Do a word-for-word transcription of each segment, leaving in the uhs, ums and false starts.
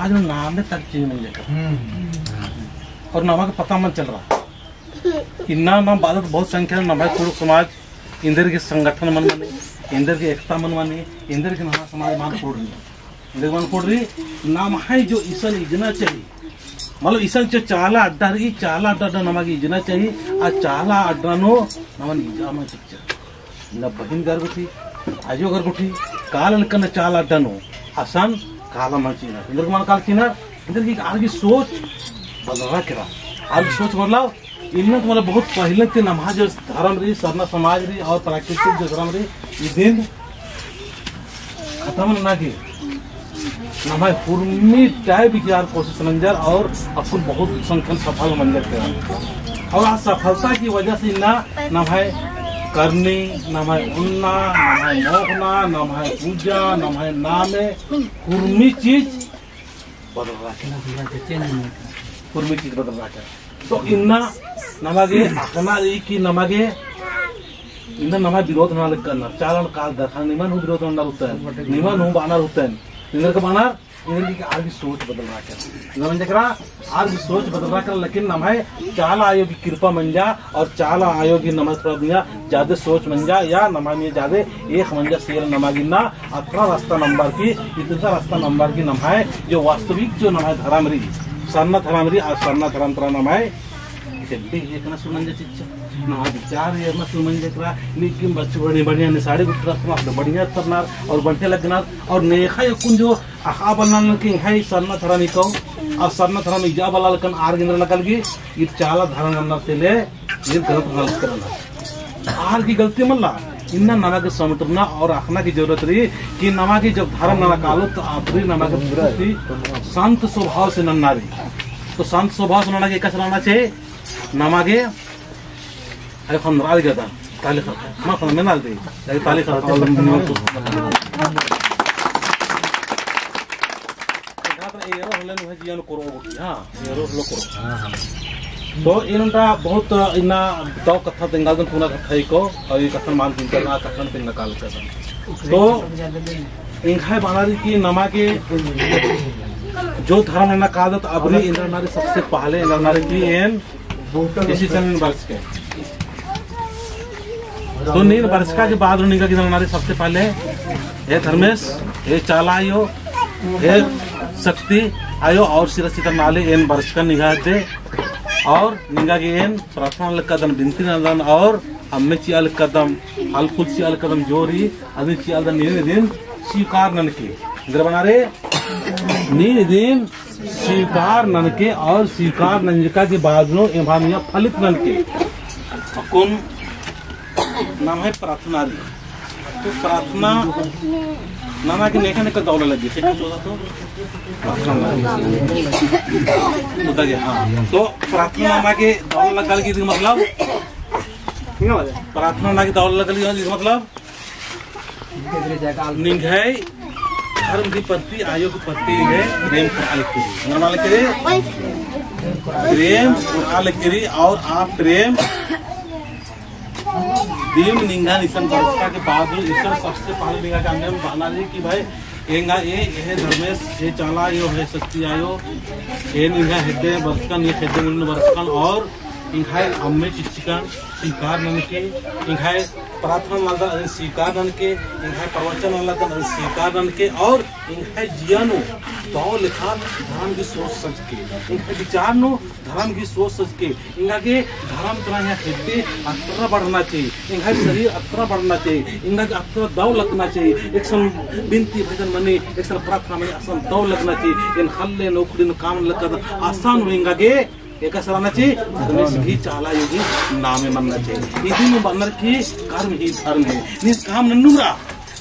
नामे तक चेंज मल लेकर। हम्म। और नमा गे पता मल चल रआ। इन्ना नाम बादत बहुत संख्या नम्है कुँड़ुख़ समाज एन्देरगे संगठन मल मनी, एन्देरगे एकता मल मनी, एन्देरगे नम्है समाज मल कोड़री। एन्देरगे मल कोड़री, नम्है जो इसन इजना चाही, मतलब इसन जो चाला अड्डा रई, चाला अड्डा नमा गे इजना चाही, आ चाला अड्डा नू नमन इजा मल चिच्चा। इन्ना बहिन गर गुट्ठी, आयो गर गुट्ठी, काला लेखन चाला अड्डा नू, असन काला मल चिअना। एन्देरगे मल काला चिअना, एन्देरगे आर गही सोच बदलरआ केरा। आर गही सोच मतलब, इन्ना तो मतलब बहुत पहिले ती नम्है जो धरम रई, सरना समाज रई और प्राकृतिक जो धरम रई, इदिन खतम नना गे नम्है हुरमी time की आर कोशिश नंजर और अक्कुन बहुत संख्या सफल मंजर केरा। और आ सफलता की वजह से इन्ना नम्है करनी, नम्है ओन्ना, नम्है मोख़ना, नम्है पूजा, नम्है नामे, हुरमी चीज बदलरआ केरा। हुरमी चीज बदलरआ केरा। तो इन्ना नमा गे अख़ना रई कि नमा गे इन्ना नमा विरोध नना लक्कन, चालन काल दखा निमन हूँ विरोध नना रहचन, निमन हूँ बअना रहचन, एन्देरगे बअनर, एन्देरगे आर गही सोच बदलरआ केरा। एन्देर मंजा केरा, आर गही सोच बदलरआ केरा, लेकिन नम्है चाला आयो गही कृपा मंजा और चाला आयो गही नम्है थोड़ा दुनिया जादे सोच मंजा या नम्है में जादे एक मंजा सेल नमा गे इन्ना अतरा रास्ता नंबर की, इतना रास्ता नंबर की नम्है जो वास्तविक जो नम्है धरम रई, सरना धरम रई, आ सरना धरम तरा नम्है खेड्डे एकना सुमंजा चिच्चा, नम्है विचार एकना सुमंजा केरा, निकिम बच्चो बढ़िया बढ़िया ने साड़ी गुट्ठा रखना, बढ़िया तरनार और बढ़िया लगनार, और नेखा यकुन जो अख़आ बलनर कि एंग्है सरना धरम इकौ, और सरना धरम इजा बला लक्कन आर गे एन्देर नना कालगी, ईद चाला धरम नन्नर तेले, ईद गलत नन्नर केरा। आर गही गलती मल्ला, इन्ना नमा गे समटरना और अख़ना की जरूरत रई कि नमा गे जब धरम नना कालो तो आर गे नमा गे पूर्ति शांत स्वभाव से नन्ना रई। तो शांत स्वभाव से नना गे एकासे नना चाही, नमा गे अरे खन राल गया था, ताली खा, मा खन में नाल दे, ताली खा, एरो होले नु है जिया नु करो, हाँ, एरो होले करो। हाँ, हाँ। तो एन ओन्टा बहुत इन्ना दव कत्था तेंगालदन पुना कत्था इको, और ये कत्थन मान चिंतन आ कत्थन तेंगा काल कत्थन। तो एंग्है बअना रई कि नमा गे जो धरम नना कादत अबरी एन्देर नना रई सबसे पहले एन्देर नना रई कि एन किसी से नहीं बरचके। तो नीन बरचका के बाद निंगा गे एन्देर नना रई सबसे पहले, हे धर्मेस, हे चाला आयो, हे शक्ति आयो और सिरा सिता नाले एन बरचका निंगा दे और निंगा गे एन प्रार्थना लक्कदन, बिनती नन्दन और अम्मे चिआ लक्कदम, फल फूल चिआ लक्कदम जो रई, अदिन चिआ लक्कदन नीन इदिन स्वीकार ननके। एन्देर बअना रई, नीन इदिन स्वीकार ननके और स्वीकार नंजका के बाद नू एम्है मइय्याँ फलित ननके। अक्कुन नम्है प्रार्थना रई। तो प्रार्थना नमा गे नेका नेका दौले लगी, ठीक है, चौदह तो प्रार्थना लगी। उदा गे, हाँ। तो प्रार्थना नमा गे दौले लगा लगी, मतलब प्रार्थना नमा गे दौले लगा लगी, मतलब निंग्है धर्म के प्रति, आयो के प्रति निंग्है प्रेम कोरआ लगी। नम्है लगी प्रेम कोरआ लगी और आ प्रेम दिम निंगा इसन बरचका के बाद ईश्वर सबसे पहले निंगा के अन्नेम बअना रई कि भाई एंगा ए, ए धर्मेस, ए चाला आयो, ए शक्ति आयो, ए निंग्है हेद्दे बरचकन, ए हेद्दे मुन्ने बरचकन और एंग्है अम्मे चिच्चकन स्वीकार ननके, एंग्है प्रार्थना नलदन अदिन स्वीकार ननके, एंग्है प्रवचन नलदन अदिन स्वीकार ननके, और एंग्है जिया नू दव लेखा धर्म की सोच सजके, एंग्है विचार नू धर्म की सोच सजके, एंगा गे धर्म तरा एंग्है हेद्दे अतरा बढ़ना चाही, एंग्है शरीर अतरा बढ़ना चाही, एंगा गे अतरा दव लगना चाही, एकसन बिनती भजन मनी, एकसन प्रार्थना मनी, असन दव लगना चाही, एन ख़ल्ल नू उखड़ी नू काम लगदन, असन एंगा गे एकासे रअना चाही, धर्मेस गही चाला आयो गही नामे मन्ना चाही। इदिन बअनर की कर्म ही धर्म है। नीन काम नन्नुम रआ,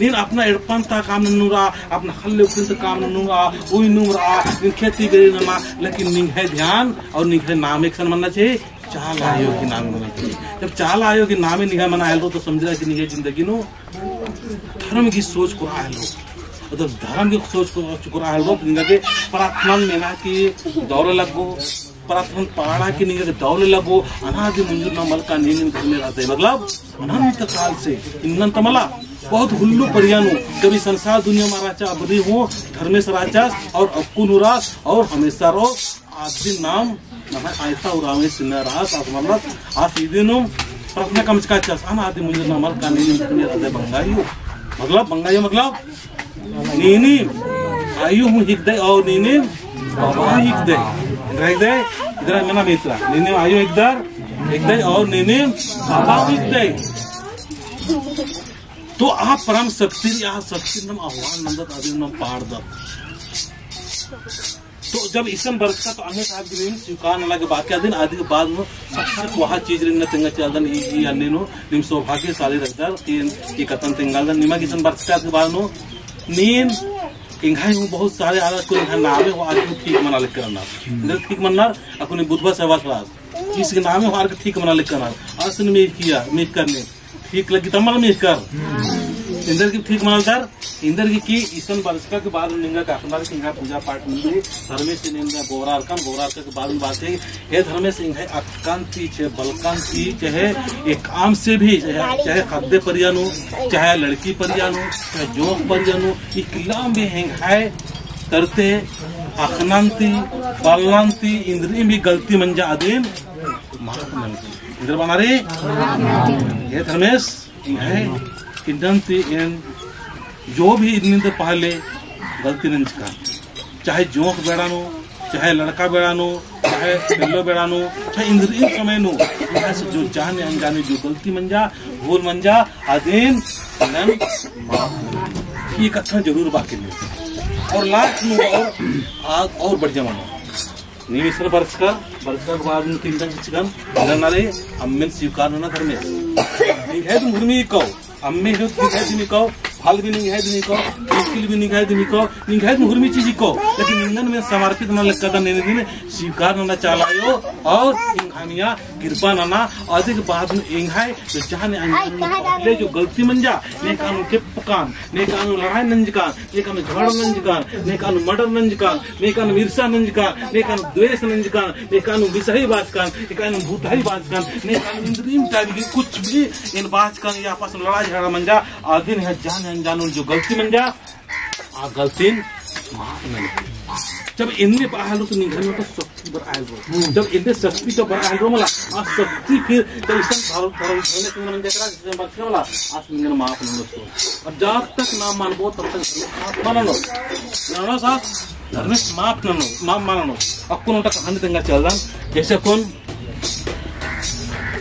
नीन अपना एड़पन ता काम नन्नुम रआ, अपना ख़ल्ल उखड़िन ता काम नन्नुम रआ, उइनुम रआ, नीन खेती बेरी नमा, लेकिन निंग्है ध्यान और निंग्है नामे एकसन मन्ना चाही, चाला आयो गही नामे मन्ना चाही। जब चाला आयो गही नामे निंग्है मना हेलरो तो समझरआ कि निंग्है जिंदगी नू धर्म गही सोच कोरआ हेलरो। मतलब धर्म गही सोच को-, कोरआ हेलरो तो निंगा गे प्रार्थना मेना की दौले लगो, प्रार्थना पाड़ा की निंगा गे दौले लगो, अनादि मुंजुर ना मलका नीन धर्मे रहते, मतलब अनंत काल से इन्नन ता मला। बहुत हुल्लो परिया नू, जब ई संसार दुनिया मा रहचा अबरी हूँ धर्मेस रहचस और अक्कुन हूँ रअस और हमेसा रओ। आदिन नाम नम्है आयता उराँवस इन्ना रअस, आस मतलब आस इदिन प्रार्थना कमचकाचस, अना आदि मुझे नमल का नीनिम अदय बंगा अयो, मतलब बंगा अयो मतलब नीनिम अयो हूँ हिकदय और नीनिम बाबा हूँ हिकदय। एन्दरा हिकदय, इदरा मेना मित्रा, नीनिम अयो हिकदर, हिकदय और नीनिम बाबा हूँ हिकदय। तो आ परम शक्ति, आ शक्ति नम आह्वान नन्दत, आदिन नम पाड़दत। तो जब इसन बरचका तो अन्ने साहब गे नीन स्वीकार नना गे बाकी अदिन, आदि के बाद नू सबसे कोहा चीज रई इन्ना तेंगा चालदन, ई, ई अन्ने नू नीम सौभाग्यशाली रअदर कि ई कत्थन तेंगालदन। निमा गे इसन बरचका के बाद नू नीन एंग्है हूँ बहुत सारे आलर को एंग्है नामे हूँ आर के ठीक मना लेकर रअनर। एन्देर ठीक मनर, अक्कुन बुधवा सहवास रअस। ईस गे नामे हूँ आर के ठीक मना लेकर रअनर। आसन में किया, में करने। ठीक लग्गी तम्मल में कर। एन्देर गे ठीक मनालदर, एन्देर गे कि इसन बरचका के बाद निंगा काकनार कि एंग्है पूजा पाठ नंदी, धर्मेस निंगा गोरारकन, गोरारका के बाद बात है, हे धर्मेस एंग्है अक्कन ती, चाहे बलकन ती, चाहे एकाम से भी, चाहे, चाहे ख़द्द परिया नू, चाहे लड़की परिया नू, चाहे जोंख़ परिया नू, इकला में एंग्है तरते अख़नन ती, बलनन ती, इन्द्रिइम भी गलती मंजा अदिन माफ नंजकी। एन्देर बअनर रे? हे धर्मेस, एंग्है इन्नन ती एन जो भी इन्निन ती पहले गलती नंजकन, चाहे जोंख़ बेड़ा नू, चाहे लड़का बेड़ा नू, चाहे पेल्लो बेड़ा नू, चाहे इन्द्रिइम समय नू, एंग्है से जो जाने अनजाने जो गलती मंजा, भूल मंजा, अदिन नन माफ नंजकी। ई कत्था जरूर बाकी नू। और last नू और आ, और बढ़िया मनो। नीम इसन बरचकर, बरचकर के बाद नू तीन दिन चिचकन, इन्ना नारे, अम्मेन स्वीकार नना धर्मेस। निंग्है दिम हुरमी इक्को, अम्मे जो निंग्है दिम इक्को, फल भी निंग्है दिम इक्को, मुश्किल भी निंग्है दिम इक्को, निंग्है दिम हुरमी चीज इक्को, लेकिन निंगन में समर्पित नना लेक्का दा नीन दिम स्वीकार नना चाला अयो, और निंग्है मइय्याँ कृपा नना, अदिक बाद नू एंग्है जो जाने अनजाने जो गलती मंजा, नेकानु खेपकन, नेकानु लड़ाई नंजकन, नेकानु झगड़ा नंजकन, नेकानु murder नंजकन, नेकानु ईर्ष्या नंजकन, नेकानु द्वेष नंजकन, नेकानु बिसही बाचकन, नेकानु भूतही बाचकन, नेकानु इन्द्रिइम type की कुछ भी एन बाचकन या आपस में लड़ाई झगड़ा मंजा, अदिन एंग्है जाने अनजाने जो गलती मंजा, आ गलतीन माफ नंजकी। जब एन्ने बरआ हेलरो तो निंग्है में तो शक्ति बरआ हेलरो। हम्म। जब एन्ने शक्ति जब बरआ हेलरो मला, आ शक्ति फिर जब इसन धर्म, धर्म, धर्म से मन जकरा, इसन बरचका मला, आस निंगन माफ ननोस तो। और जब तक ना मानबो, तब तक धर्मेस माफ ननोस। ननोस आस, धर्मेस माफ ननोस, माफ ननोस। अक्कुन ओन्टा कहानी तेंगा चालदन, जैसे अक्कुन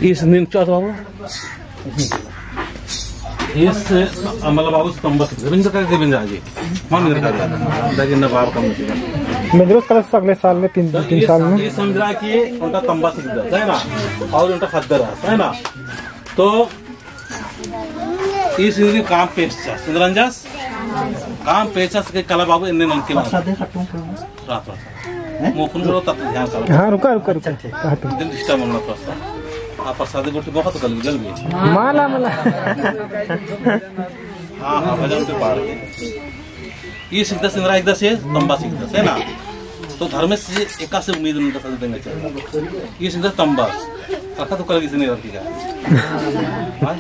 ईस नीन चो बाबू। ईस, मतलब बाबू से तम्बा सिकदस, बिंदर का के बिंदर जी। मान बिंदर का। दादी ना बाप कम नहीं। मेजरोस कलस अगले साल में तीन, तो तीन ईस, साल में। ईस समझरा कि ओन्टा तम्बा सिकदस, है ना? और ओन्टा ख़द्दर है, है ना? तो ईस इन्द्रिइम काम पेचस, इन्द्रिइम रंजस, काम पेचस के कला बाबू एन्ने ननके मा। रात, रात। हैं? मोखन करो तब ध्यान करो। हाँ, रुका, रुका, रुका। अच्छा, ठीक। कहाँ पे? दिन disturb होना थोड़ा सा। आप प्रसाद गुट्ठी बहुत गल, गल गई। माला, माला। हाँ, हाँ, भजन के पार। ईस सिकदस इन्द्रिइम हिकदस, तम्बा सिकदस, है ना? तो धर्मेस एकासे उम्मीद नंदस, साथ देंगे चल। ईस सिकदस तम्बा। अखा तो कल किसी नहीं रखी जा।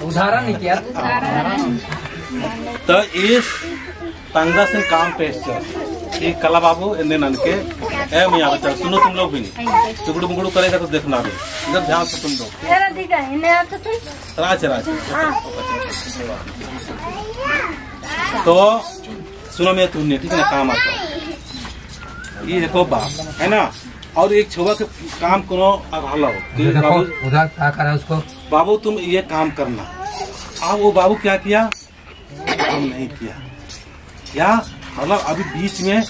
उदाहरण नहीं किया। तो ईस तंगदस काम पेचस। ई कला बाबू एन्ने ननके, ए मियाँ बच्चा, सुनो तुम लोग भी। टुकड़ू मुकड़ू करेगा तो देखना भी। इधर ध्यान से सुन लो। राज, राज। हाँ। तो सुनो मैं तुमने, ठीक है ना, काम आता। ई हेको बाप, है ना? और एक छुआ के काम कोनो अभालो। देखो, बाबू, उधर क्या करा उसको? बाबू, तुम ये काम करना। अब वो बाबू क्या किया? काम नहीं किया। या मतलब अभी बीच में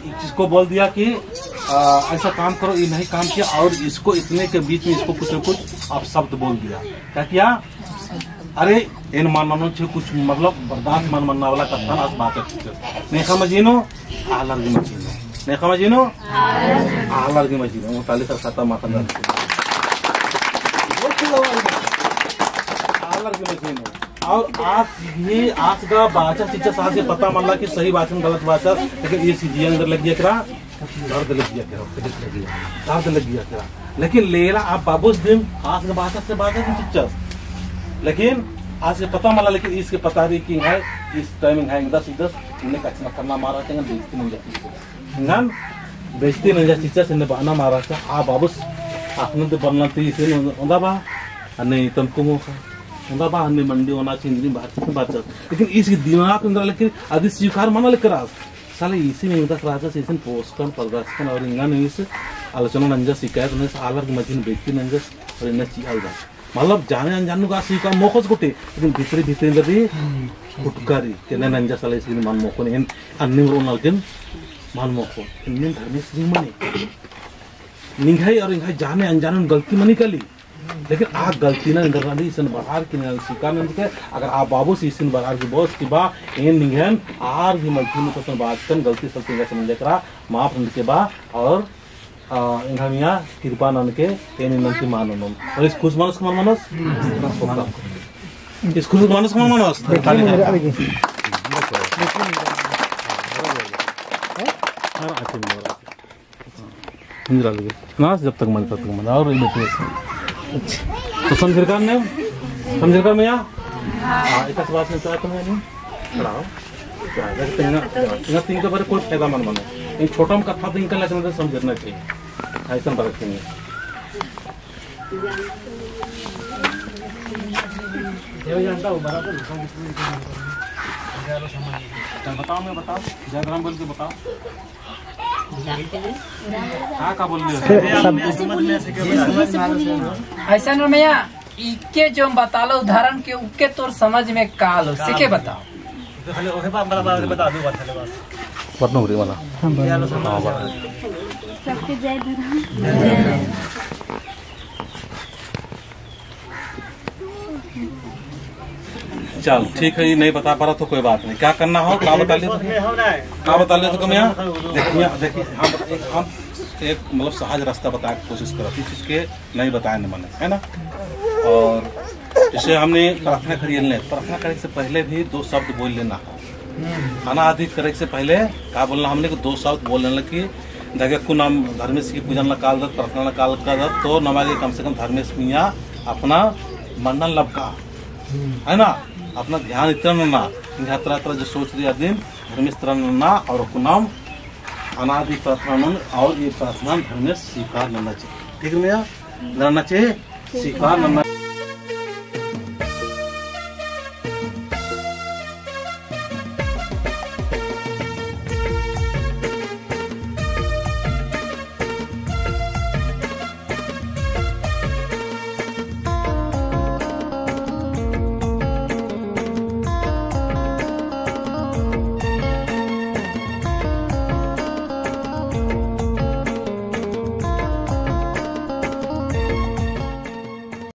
किसको बोल दिया कि, आ, ऐसा काम करो, ये नहीं काम किया, और इसको इतने के बीच में इसको कुछ न कुछ अपशब्द बोल दिया। क्या किया? अरे, एन माननो छे कुछ मतलब बर्दाश्त मन मन्ना वाला कत्थन आस बात है। नेखा मजीनो, आलर गे मजीनो। नेखा मजीनो, आलर गे मजीनो। वो ताली कर खाता माता ना। आलर गे मजीनो। और आस भी, आस गा बाचा चिच्चा सास के पता मल्ला कि सही बाचन गलत बाचन, लेकिन ये सीधी अंदर लग गया करा, दर्द लग गया करा, दर्द लग गया करा। लेकिन लेला आप बाबूस दिन आस गा बाचा से बाचा चिच्चा, लेकिन आस गे पता मला, लेकिन ईस गे पता रई कि एंग्है, ईस time एंग्है एंगदस चिच्चस, एन्ने कछनखरना मल रहचा, एंगन बेइज्जती नंजस चिच्चस। एंगन बेइज्जती नंजस चिच्चस, एन्ने बअना मल रहचा, आ बाबुस अख़ना ती बरना ती ईस गे ओन्दा बआ, अन्ने तनकुम ओंगोखा, ओन्दा बआ, अन्ने मंडी ओना चिंदरी बात, बात। लेकिन ईस गे दिमाग अंदर लेकिन अदी स्वीकार मना लेकरा आस। साले ईसिन एंगदस रहचस, ईसिन पोसकन, परदसकन, और एंगन ईस आलोचना नंजस, शिकायत नंजस, आलर गे मझी नू बेइज्जती नंजस, और एन्ने चिआ लगदस। मतलब जाने अनजान नू गा स्वीकार मोख़ोस गोटे, लेकिन भितरी भितरी एन्देर रई फुटकारी, कि एन्ने नंजस, साले ईसिन मल मोख़ोन, एन अन्ने मरो नलगन मल मोख़ोन, एन्ने धर्मेस निंग्है मनी। निंग्है और एंग्है जाने अनजान नू गलती मनी काली। लेकिन आ गलती ना एन्देर रई, इसन बरअर की ना स्वीकार नंजके। अगर आ बाबुस इसन बरअर की बओस कि बा, एन निंग्हैन आर ही मझी नू तोसन बाचकन, गलती सलती एंगा से नंजकरा, माफ नंजके बा, और, आ, एंग्है मइय्याँ किरपा ननके, एन इन्नन ती मान ननोन। और ईस खुस मनोस का मल मनोस? ईस खुस मनोस का मल मनोस? ताली दे। इंदिरा लगे। ना, जब तक मन, तब तक मन। और ये बैठे हैं। तो समझ कर ने? समझ कर मइय्याँ? हाँ, एक बात में क्या तुम है नहीं? खड़ा हो। क्या, जब तक ना, ना तीन के बारे कोई फायदा मन मानो। इन छोटा में कत्था तीन का लगना तो समझना चाहिए। ऐसा बात नहीं है। बताओ, मैं बताओ। जय धर्म बोल के बताओ। का, का बोल रहे हो? ऐसा ना मइय्याँ, इके जो बतालो उदाहरण के, उके तोर समझ में का आलो, सेके बताओ। तो खाली ओहे बा-, बा-, बा-, बता दो बात, खाली बस। बात नौकरी वाला। ये आलो समझ में। सबके जय धर्म। चल, ठीक है, ये नहीं बता पा रहा तो कोई बात नहीं। क्या करना हो, का बता लियो तो? का बता लियो तो कम यहाँ? देखिए, देखिए, हम एक, हम एक, मतलब, सहज रास्ता बताए के कोशिश करत ही, चीज के नहीं बताए न मने, है ना? और जैसे हमने प्रार्थना करी लेने, प्रार्थना करे से पहले भी दो शब्द बोल लेना है। अनादि करे से पहले का बोलना, हमने को दो शब्द बोल लेना कि दगे को नाम धर्मेस की पूजन ला कालदत, प्रार्थना ला कालदत, तो नमा गे कम से कम धर्मेस मइय्याँ अपना मन्नन लबका, है ना? अपना ध्यान इतरा नना, यहाँ तरह तरह जो सोच रही आदमी, धर्मेस इतरा नना और को नाम अनादि प्रार्थना नन और ये प्रार्थना धर्मेस स्वीकार नना चाहिए। ठीक है मइय्याँ? नना चाहिए, स्वीकार नना।